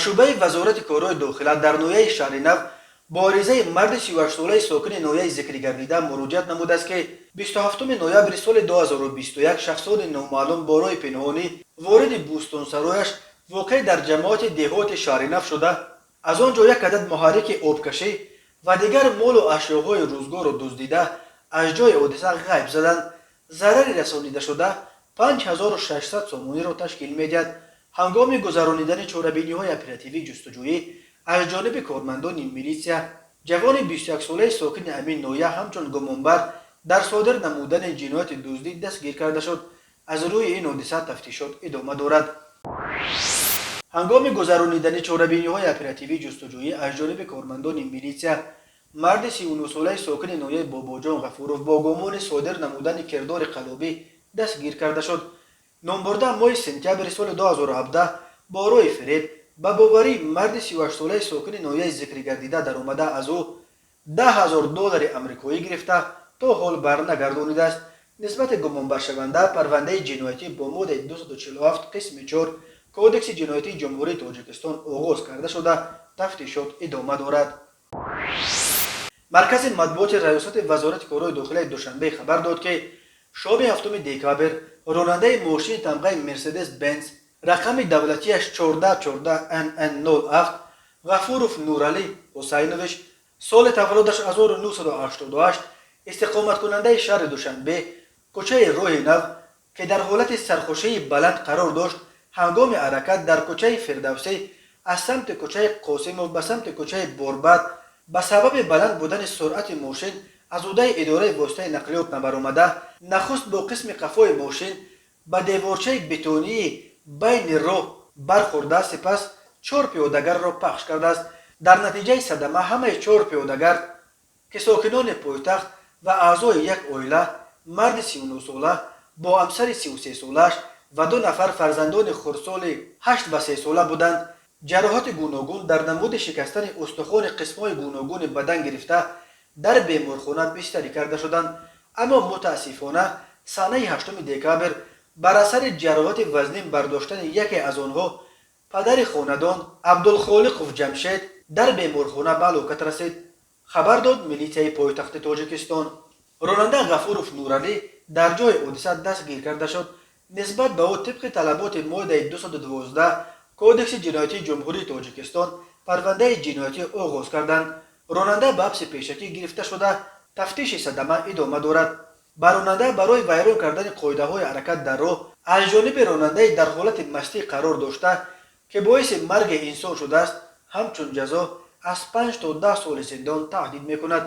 Шӯъбаи Вазорати корҳои дохила дар ноҳияи Шаҳринав бо аризаи марди 38-солаи сокини ноҳияи зикргардида муроҷиат намудааст, ки 27 ноябри соли 2021 шахсони номаълум бо роҳи пинҳонӣ вориди бӯстонсарояш, воқеъ дар ҷамоати деҳоти Шаҳринав шуда, аз он ҷо як адад муҳаррики обкашӣ ва дигар молу ашёҳои рӯзгорро дуздида, аз ҷои ҳодиса ғайб заданд. Зарари расонидашуда 5600 сомониро ташкил медиҳад. Ҳангоми гузаронидани чорабиниҳои оперативӣ ҷустуҷӯӣ аз ҷониби кормандони милитсия ҷавони 21-солаи сокини ҳамин ноҳия ҳамчун гумонбар дар содир намудани ҷинояти дуздӣ дастгир карда шуд. Аз рӯи ин ҳодиса тафтишот идома дорад. Ҳангоми гузаронидани чорабиниҳои оперативӣ ҷустуҷӯӣ аз ҷониби кормандони милитсия марди 39-солаи сокини ноҳияи Бобоҷон Ғафуров бо гумони содир намудани кирдори қаллобӣ дастгир карда шуд. Номбурда моҳи сентябри соли 2017 бо роҳи фиреб ба боварии марди 38-солаи сокини ноҳияи зикргардида даромада, аз ӯ 10 000 доллари амрикоӣ гирифта, то ҳол барнагардонидааст. Нисбати гумонбаршаванда парвандаи ҷиноятӣ бо моддаи 247 қисми 4 Кодекси ҷиноятии Ҷумҳурии Тоҷикистон оғоз карда шуда, тафтишот идома дорад. Маркази матбуоти Раёсати Вазорати корҳои дохилаи Душанбе хабар дод, ки шоми 7 декабр ронандаи мошини тамғаи Мерседес Бенз рақами давлатиаш 1414 НН 07 Ғафуров Нуралӣ Ҳусайнович, соли таваллудаш 1988, истиқоматкунандаи шаҳри Душанбе, кӯчаи Роҳи Нав, ки дар ҳолати сархушии баланд қарор дошт, ҳангоми ҳаракат дар кӯчаи Фирдавсӣ аз самти кӯчаи Қосимов ба самти кӯчаи Борбад ба сабаби баланд будани суръати мошин аз ӯҳдаи идораи воситаи нақлиёт набаромада, нахуст бо қисми қафои мошин ба деворчаи бетонии байни роҳ бархӯрда, сипас чор пиёдагарро пахш кардааст. Дар натиҷаи садама ҳамаи чор пиёдагар, ки сокинони пойтахт ва аъзои як оила, марди 39-сола бо ҳамсари 33-солааш ва ду нафар фарзандони хурдсоли 8 ва 3-сола буданд, ҷароҳати гуногун дар намуди шикастани устухони қисмҳои гуногуни бадан гирифта, дар беморхона бистарӣ карда шуданд. Аммо мутаассифона санаи 8 декабр бар асари ҷароҳати вазнин бардоштани яке аз онҳо, падари хонадон Абдулхолиқов Ҷамшед дар беморхона ба ҳалокат расид, хабар дод милитсияи пойтахти Тоҷикистон. Ронанда Ғафуров Нуралӣ дар ҷои ҳодиса дастгир карда шуд. Нисбат ба ӯ тибқи талаботи моддаи 212 Кодекси ҷиноятии Ҷумҳурии Тоҷикистон парвандаи ҷиноятӣ оғоз карданд. Ронанда ба ҳабси пешакӣ гирифта шуда, тафтиши садама идома дорад. Ба ронанда барои вайрон кардани қоидаҳои ҳаракат дар роҳ аз ҷониби ронандаи дар ҳолати мастӣ қарор дошта, ки боиси марги инсон шудааст, ҳамчун ҷазо аз 5 то 10 соли зиндон таҳдид мекунад.